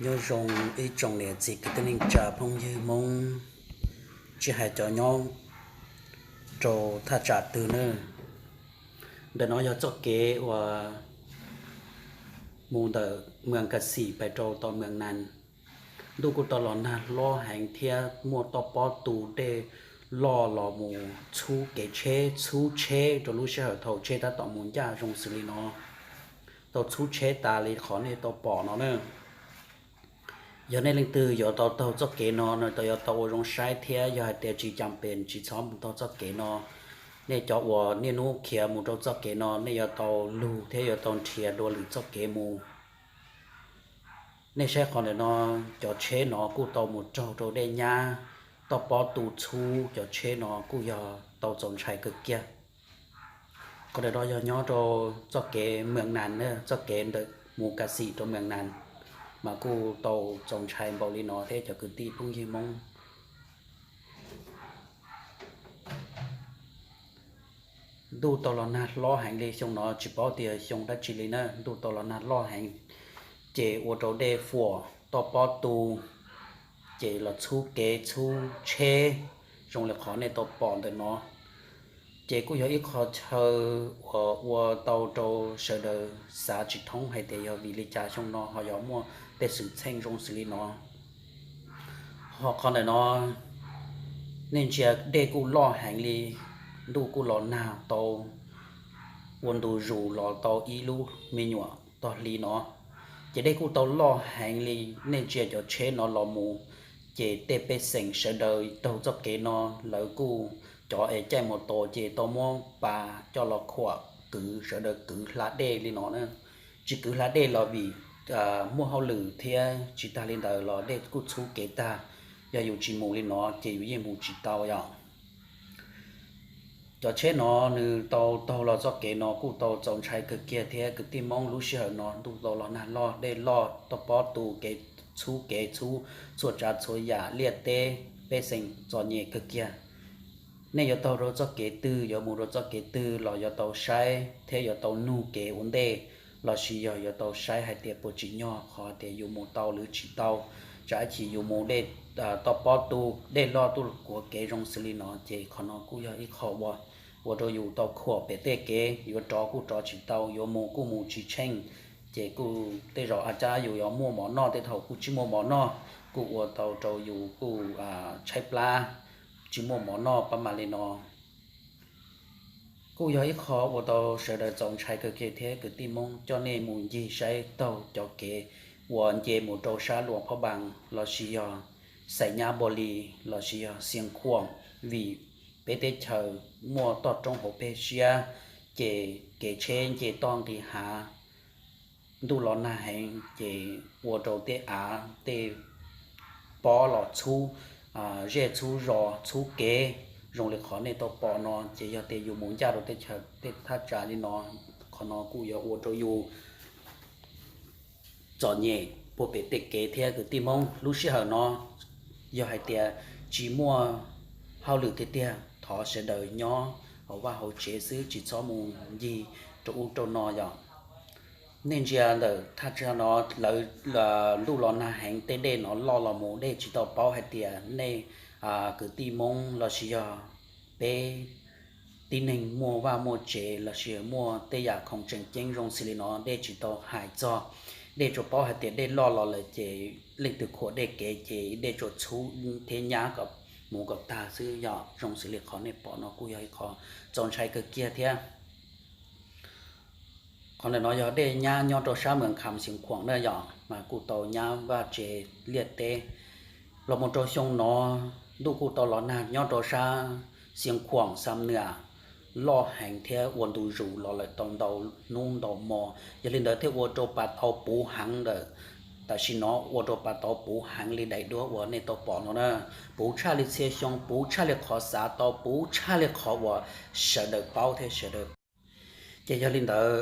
Nyob zoo ib tsoom niam txiv kwv tij neej tsa phooj ywg Hmoob, tsis hais cov nyob rau thaj tsam twg na. Ntawm no yog txoj kev uas mus ntawm Mws Kas Xim pais rau tom Mws Nas. Ntuj kuj tau los nag hlob heev thiab muaj toj pob tu dej loj los mus txhub kev tsheb, txhub tsheb rau lub sij hawm thaum tsheb tab tom mus ncaj zoo xws li no, tau txhub tsheb tas li qhov nej tau pom no na. Yog nej leej twg yuav tau taug txoj kev no, nej yuav tau ua zoo saib thiab yog hais tias tsis cam pes tsis txhob mus taug txoj kev no. Nej cov uas niaj hnub khiav mus rau txoj kev no, nej yuav tau lug thiab yuav tau nrhiav dua lwm txoj kev mus. Nej saib qhov ntawm no, cov tsheb no kuj tau mus raug rau dej nyab, toj pob tu txhub, cov tsheb no kuj yog tau txaus ntshai kawg kiag. Qhov ntawm no yog nyob rau txoj kev Mws Nas, txoj kev ntawm Mws Kas Xim rau Mws Nas, mas kuj tau txaus ntshai npaum li no thiab cov kwv tij phooj ywg Hmoob. Ntuj tau los nag hlob heev li, xyoo no tsis paub tias xyoo dab tsi li na, ntuj tau los nag loj heev, ces ua rau dej fuam toj pob tu, ces los txhub kev txhub tsheb, zoo li qhov nej tau pom ntawm no. Ces kuj yog ib qho chaw uas ua tau rau sawv daws xav tsis thoob hais tias yog vim li cas xyoo no ho yog muaj tej xwm txheej zoo xws li no. Ho qhov ntawm no, nej ntsia dej kuj loj heev li, ntuj kuj los nag tau ua ntu zus los tau ib lub me nyuam tog hli no, ces dej kuj tau loj heev li. Nej ntsia cov tsheb no los mus, ces tej pej xeem sawv daws taug txoj kev no, lawv kuj, cov es caij mus tos ces tau muab pas coj los khuam kwv, sawv daws kwv hla dej li no na. Tsis kwv hla dej los vim muaj hauj lwm thiab, tsis tag li ntawd los dej kuj txhub kev tag. Yog yus tsis mus li no ces yus yeej mus tsis tau yom. Cov tsheb no nws tau taug los txoj kev no kuj tau txaus ntshai kawg kiag thiab kwv tij Hmoob. Lub sij hawm no ntuj tau los nag loj, dej loj, toj pob tu, kev txhub, kev txhub txhua tsav txhua yam, liaj teb, pej xeem txom nyem kawg kiag. Nej yuav taug rau txoj kev twg, yuav mus rau txoj kev twg los yuav tau saib thiab yuav tau nug kev ua ntej, lossis yog yuav tau saib hais tias puas tsim nyog qhov tias yus mus tau lawm tsis tau. Tsam ib chim yus mus dej toj pob tu, dej loj tuaj kuav kev zoo xws li no, ces qhov no kuj yog ib qho uas ua rau yus tau khuam pem tej kev, yuav rov kuj rov tsis tau, yuav mus kuj mus tsis tsheej. Ces kuj tej zaum a cab yus yuav muaj mov noj, tej thaum kuj tsis muaj mov noj, kuj ua tau rau yus kuj tshaib plab, tsis muaj mov noj pab mam li no. Kuj yog ib qho ua tau sawv daws txaus ntshai kawg kiag thiab kwv tij Hmoob. Coj nej mus ncig saib taug cov kev uas nce mus rau sab Luas Phab Npas lossis yog Xais Nyab Npos Lis lossis yog Xiav Khuam, vim peb teb chaws muaj toj roob hauv peb siab, ces kev tsheb nce toj nqis hav, ntuj los nag heev ces ua rau tej av tej pob los txhub zej txhub zos txhub kev, zoo li qhov nej tau pom no. Ces yog tias yus mus ncaj rau tej chaw tej thaj tsam li no, qhov no kuj yuav ua rau yus txom nyem puag pem tej kev thiab kwv tij Hmoob. Lub sij hawm no yog hais tias tsis muaj hauj lwm tiag tiag, thov sawv daws nyob hauv vaj hauv tsev xwb, tsis txhob mus ncig rau ub rau no yom. Nej ntsia ntawm thaj tsam no, lawv, ntuj los nag heev, tej dej no loj los mus, dej tsis tau paub hais tias nej kwv tij Hmoob lossis yog peb tib neeg muaj vaj muaj tsev lossis muaj tej yam khoom tseem ceeb zoo xws li no, dej tsis tau hais txog. Dej tsuas paub hais tias dej loj los lawm ces leej twg khuam dej kev ces dej tsuas txhub thiab nyab kom mus kom tag xwb yom. Zoo xws li qhov nej pom no kuj yog ib qho txaus ntshai kawg kiag thiab. Qhov ntawm no yog dej nyab nyob rau sab Mws Kham Xeev Khuam na yom, mas kuj tau nyab vaj tsev liaj teb. Los mus rau xyoo no, ntuj kuj tau los nag nyob rau sab Xeev Khuam, Xam Nuas loj heev thiab ua ntu zus los lawm tau ntau hnub ntau hmo. Yog li ntawd thiaj ua rau pas tau puv heev ntawm, tam sim no ua rau pas tau puv heev li daim duab uas nej tau pom no na. Puv tshaj li txhia xyoo, puv tshaj li qhov xav tau, puv tshaj li qhov uas sawv daws paub thiab sawv daws Ces yog li ntawd,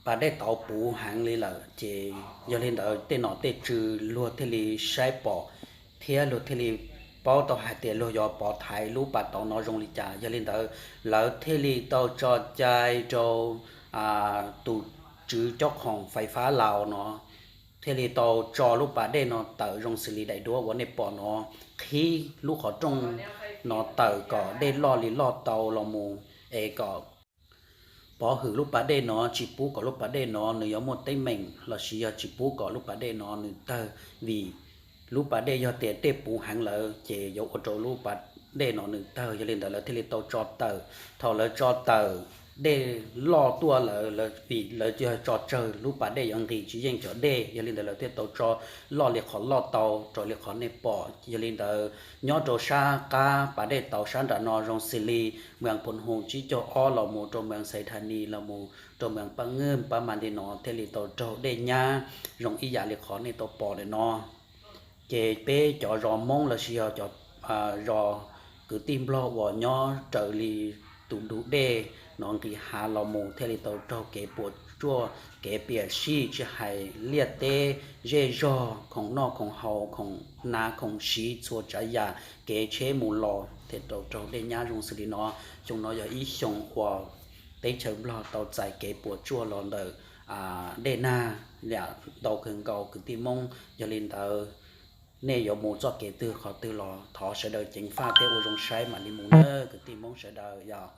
pas dej tau puv heev li lawm, ces yog li ntawd tej nom tej tswv luag thiaj li saib pom thiab luag thiaj li paub tau hais tias luag yuav pov thaiv lub pas tauv no zoo li cas. Yog li ntawd lawv thiaj li tau tso cai rau tus tswv cob qhoom fais fab Laus no thiaj li tau tso lub pas dej no tawm zoo xws li daim duab uas nej pom no, qhib lub qhov rooj no tawm kom dej loj li loj tau los mus, es kom pov hwm lub pas dej no, tsis pub kom lub pas dej no nws yuav muaj teeb meem los sis yog tsis pub kom lub pas dej no nws tawg, vim lub pas dej yog tias dej puv heev lawm ces yuav ua rau lub pas dej no nws tawg. Yog li ntawd lawv thiaj li tau tso tawm. Thaum lawv tso tawm dej loj tuaj lawm, vim lawv yog tso tsawg lub pas dej yuav nqis tsis yeej cov dej, yog li ntawd lawv thiaj tau tso loj li qhov loj tau raws li qhov nej pom. Yog li ntawd nyob rau sab qab pas dej tau sab nram no zoo xws li moos Phoos Hoos tsib caug ob los mus rau moos Xais Thas Nis los mus rau moos Pab Ngwj Pab Mas Nti no thiaj li tau raug dej nyab zoo ib yam li qhov nej tau pom ntawm no. Ces peb cov zos Hmoob los sis yog cov zos kwv tij Nplog uas nyob raws li tus ntug dej no nqis hav los mus thiaj li tau raug kev puas tsuaj, kev piam sij, tsis hais liaj teb, zej zog, khoom noj khoom haus, khoom hnav khoom siv, txhua tsav yam, kev tsheb mus los thiaj tau raug dej nyab zoo xws li no. Xyoo no yog ib xyoo uas teb chaws Nplog tau txais kev puas tsuaj los ntawm dej nag yam ntau kawg nkaus kwv tij Hmoob. Yog li ntawd nej yuav mus txoj kev twg qhov twg los thov sawv daws ceev faj thiab ua zoo saib mam li mus nawb kwv tij Hmoob sawv daws yom.